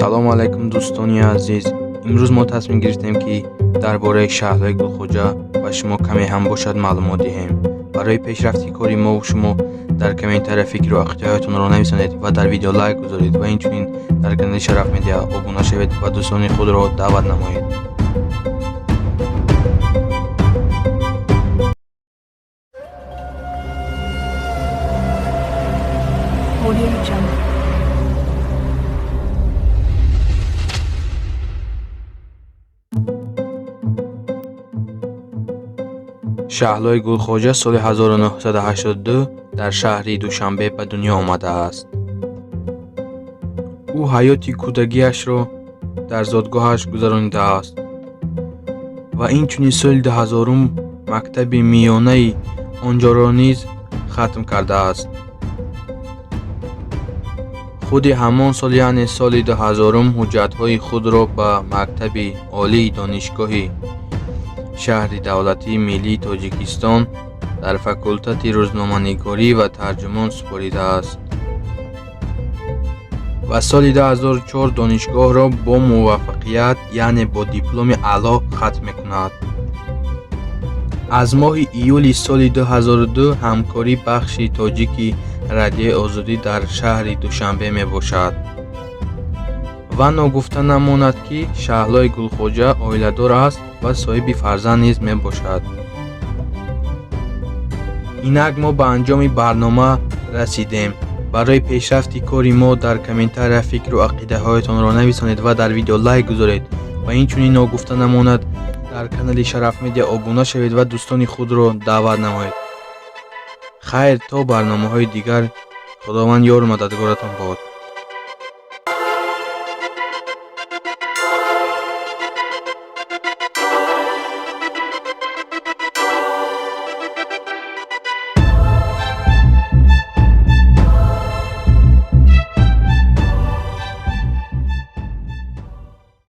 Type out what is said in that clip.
Салому алайкум, дӯстони азиз. Имрӯз мо тасмим гирифтем, ки дар бораи Шаҳлои Гулхоҷа ба шумо каме ҳам бошад маълумот диҳем. Барои пешрафти кори мову шумо дар комментария фикру ақидаҳоятонро нависонед ва дар видео лайк гузоред ва инчунин дар канали Шараф Медиа обуна шавед ва дӯстони худро даъват намоед. Audio Jungle. Шаҳлои Гулхоҷа соли 1982 дар шаҳри Душанбе ба дунё омадааст. Ӯ ҳаёти кӯдакиашро дар зодгоҳаш гузаронидааст ва инчунин соли 2000 мактаби миёнаи он ҷоро низ хатм кардааст. Худи ҳамон сол, яъне соли 2000, ҳуҷҷатҳои худро ба мактаби олии донишгоҳи шаҳри давлатии миллии Тоҷикистон дар факултети рӯзноманигорӣ ва тарҷумон супоридааст ва соли 2004 донишгоҳро бо муваффақият, яъне бо дипломи аъло хатм мекунад. Аз моҳи июли соли 2002 ҳамкори бахши тоҷики Радиои Озодӣ дар шаҳри Душанбе мебошад. Ва ногуфта намонад, ки Шаҳлои Гулхоҷа оиладор аст ва соҳиби фарзанд низ мебошад. Инак мо ба анҷоми барнома расидем. Барои пешрафти кори мо дар комментария фикру ақидаҳоятонро нависонед ва дар видео лайк гузоред ва инчунин ногуфта намонад, дар канали Шараф Медиа обуна шавед ва дӯстони худро даъват намоед. Хайр, то барномаҳои дигар, Худованд ёру мададгоратон бод.